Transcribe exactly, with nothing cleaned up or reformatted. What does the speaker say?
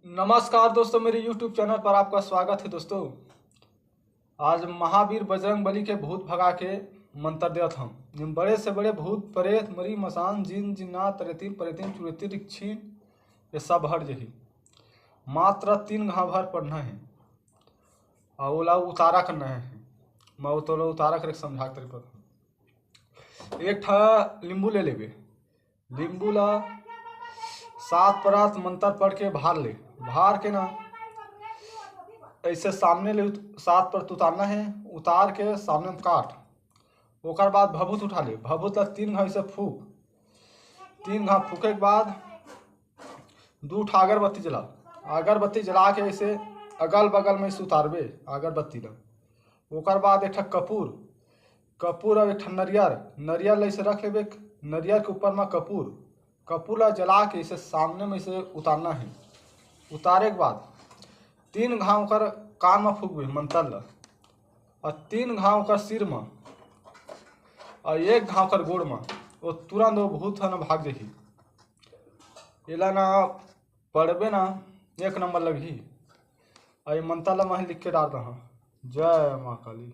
नमस्कार दोस्तों, मेरे YouTube चैनल पर आपका स्वागत है। दोस्तों, आज महावीर बजरंग बली के भूत भगा के मंत्र देत हूँ। बड़े से बड़े भूत, प्रेत, मरी, मसान, जिन, जिन्नात, रेतिन, परेतिन, चुरेतिन, रिक्षिन, ये सब हट जही। मात्र तीन घाव भर पढ़ना है और ओला उतारा करना है। मैं वो तो उतारा करके समझा के तरीका। एक ठा नींबू ले लेबे। नींबू ला सात परात मंत्र पढ़ के भार ले। भार के ना ऐसे सामने ले उत-, सात परत उतारना है। उतार के सामने में काट। ओकर बाद भभूत उठा ले। भभूत ला तीन घाव ऐसे फूक। तीन घाव फूके के बाद दू ठा अगरबत्ती जला। अगरबत्ती जला के ऐसे अगल बगल में ऐसे उतारबे अगरबत्ती ला। ओकर बाद एक ठा कपूर, कपूर और एक ठा नरियर, नरियर ला ऐसे रख लेबे। नरियर के ऊपर में कपूर, कपूर ला जला के ऐसे सामने में ऐसे उतारना है। उतारे के बाद तीन घाव ओकर कान में फूकबे मंत्र ला, और तीन घाव ओकर सिर में, और एक घाव ओकर गोड़ में। वो तुरंत वो भूत है ना भाग जही। एला ना पढ़बे ना, एक नंबर लगही। और ये मंत्र ला मैं लिख के डाल रहा हूँ। जय माँ काली।